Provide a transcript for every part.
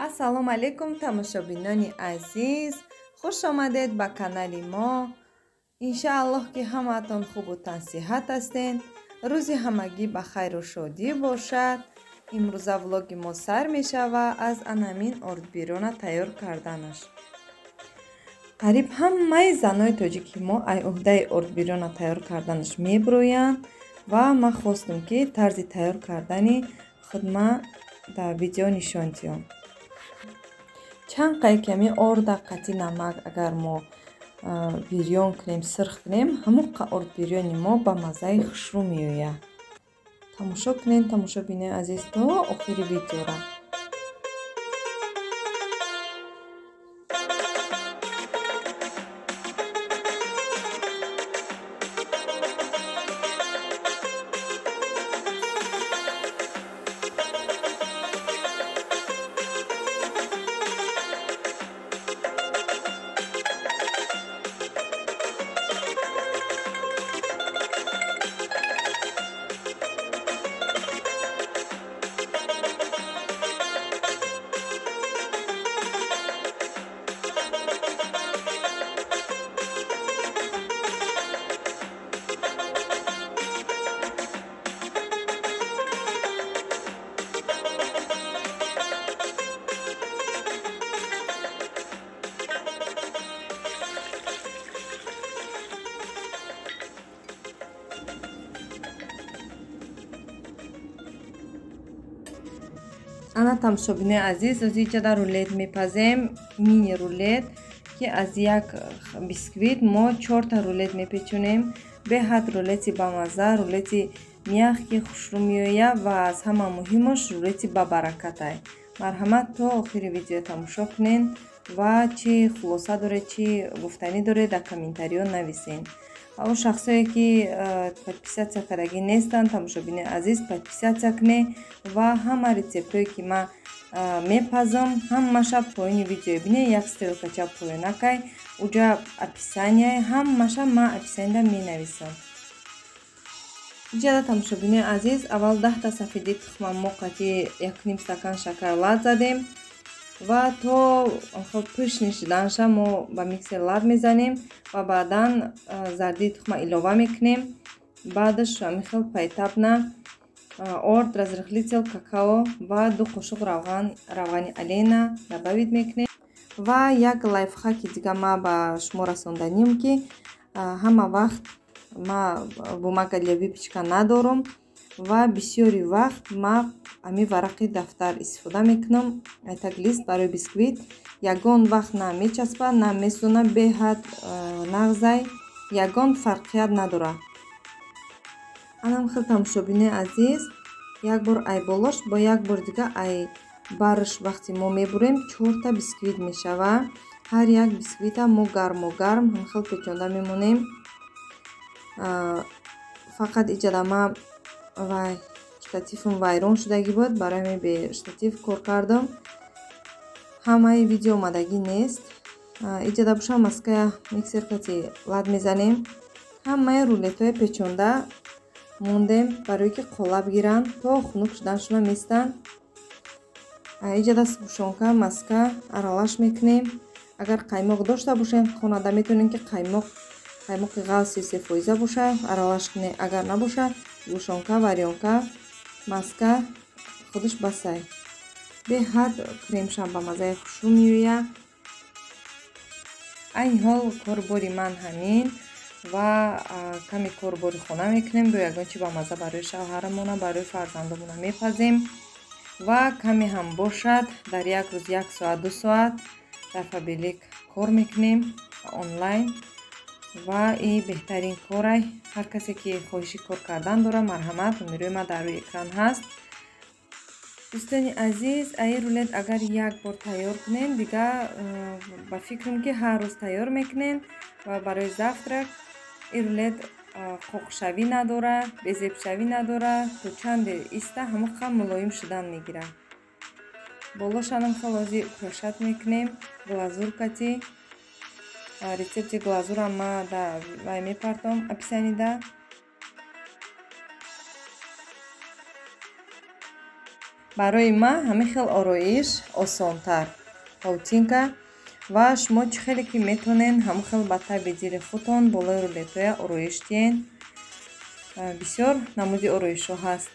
Ассалому алайкум тамошобинони азиз, хуш омадед ба канали мо. Иншааллоҳ ки ҳамаатон хубу тансиҳат ҳастед. Рӯзи ҳамагӣ ба хайру шодӣ бошад. Имрӯза влоги мо сар мешавад аз анамин ордбирона тайёр карданаш. Қариб ҳамаи занои тоҷики мо ай уҳдаи ордбирона тайёр карданаш меброянд ва ман хостум ки тарзи тайёр кардани худма дар видео нишон диҳам. Чанд қай ками орда қати намак агар мо бирён кунем, сирх кунем, ҳамон қа орд бирёни мо ба маззаи хушрӯ меояд. Тамошо кунед, тамошобинои азиз, то охири видеора. Ана тамошобинои азиз, аз иҷода рулет мепазем, мини рулет, ки аз як бисквит мо 4 рулет мепечонем. Беҳад рулети бамазза, рулети мягкий, хушрӯ меояд ва аз ҳама муҳимаш рулети бабаракатай. Марҳамат, то охири видео тамошо кунед ва чӣ хулоса доред, чӣ гуфтанӣ доред, дар комментариё нависед. Он шахсое ки подписаться кардагӣ нестанд, тамошобинои азиз, подписаться кунед ва ҳама рецептҳое ки ман мепазам, ҳамаша поёни видео бинед, як стрелкача поёнакай, уҷа описание, ҳамаша ман описаниеда менависам. Иҷада тамошобинои азиз, аввал 10 сафеди тухма мо қати 1,5 стакан шакар лат задем ва то пишни шуданша мо ба миксер лат мезанем ва баъдан зардии тухма илова мекунем. Баъдаш ҳамин хел поэтапно орд, разрыхлитель, какао ва 2 қошуқ равған, равғани алена добавить мекунем. Ва як лайфхаки дига ма ба шумо расонданим, ки ҳама вақт ма бумага для выпечка надорам ва бисёри вақт ма ҳамин варақи дафтар истифода мекунам, айтак лист барои бисквит. Ягон вақт на мечаспад, на месӯна, беҳад нағзай, ягон фарқият надорад. Анам хел тамошобинои азиз, як бор ай болош бо як бор дига ай барш вақти мо мебурем, 4 бисквит мешавад. Ҳар як бисквита мо гарму гарм ҳамхел печонда мемонем. Фақат иҷада ма вай штативам вайрон шудагӣ буд, барои ҳамин бе штатив кор кардам. Ҳамаи видео омадагӣ нест. Иҷада боша маская миксер кати лат мезанем. Ҳамаи рулетҳои печонда мондем, барое ки қолаб гиранд, то хунук шуданшона местанд. Иҷада сгушонка, маска аралаш мекунем. Агар қаймоқ дошта бошем хонада, метавонем ки қаймоқи ғалс 33% боша аралаш кунем. Агар набоша, сгушонка, варёнка, маска худаш басай. Беҳад кремшам ба маззаи хушрӯ меояд. Айни ҳол корбори ман ҳамин ва ками корбори хона мекунем. Бо ягон чи ба мазза барои шавҳарамона, барои фарзандомона мепазем ва каме ҳам бошад дар як рӯз 1 соат, 2 соат дар Фаберлик кор мекунем онлайн ва и беҳтарин корай. Ҳар касе ки хоҳиши кор кардан дорад, марҳамат, номерои ман дар рӯи экран ҳаст. Дӯстони азиз, аи рулет агар як бор тайёр кунем, дига ба фикрам ки ҳар рӯз тайёр мекунем ва барои завтрак ин рулет қоқшавӣ надора, безебшавӣ надора, то чанде иста ҳамон қам мулоим шудан мегирад. Болошанам халози украшать мекунем глазуркати. Рецепти глазурам ма да вай мепартом описанида. Барои ман ҳамин хел ороиш осонтар паутинка ва шумо чӣ хеле ки метонен ҳамон хел ба таби дили худтон болои рулетоя ороиш диҳен. Бисёр намуди ороишҳо ҳаст.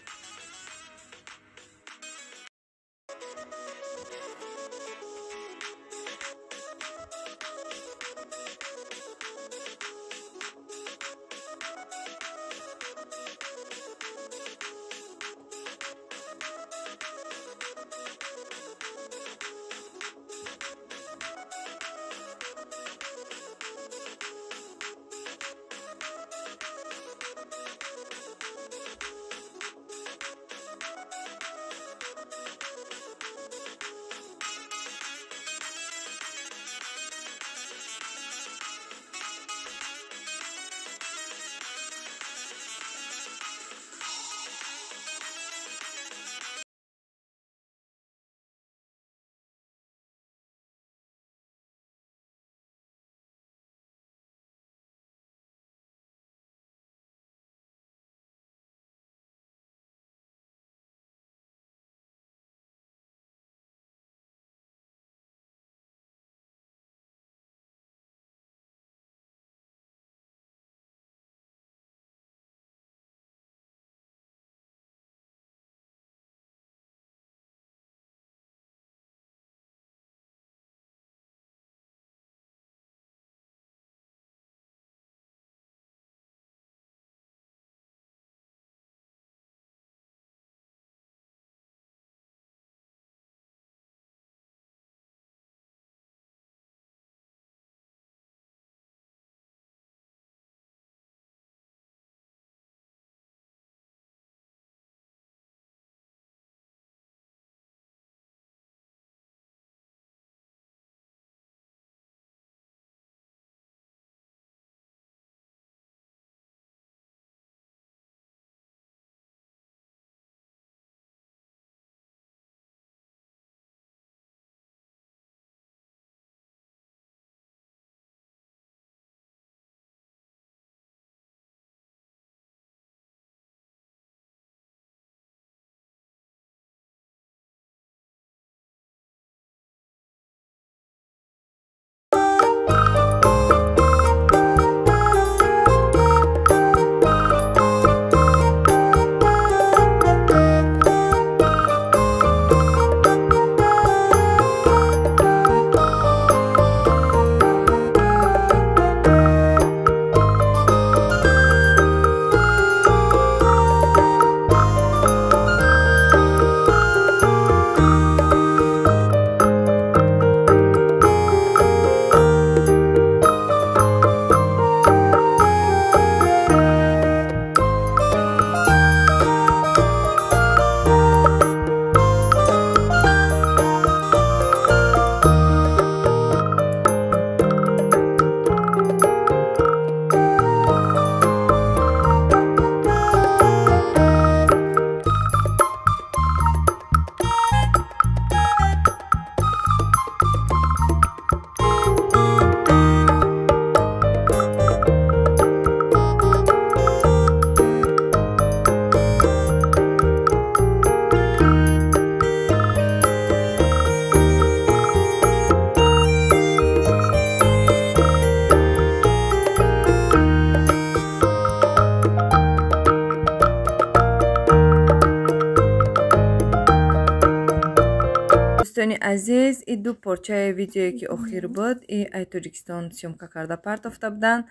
Дӯстони азиз, и ду порчаи видеое ки охир буд, и ай Тоҷикистон съёмка карда партофта буданд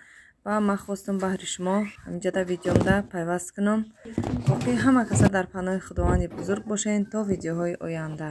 ва ман хостум баҳри шумо ҳаминҷода видеомда пайваст кунам. Боқӣ ҳама каса дар паноҳи Худованди бузург бошед то видеоҳои оянда.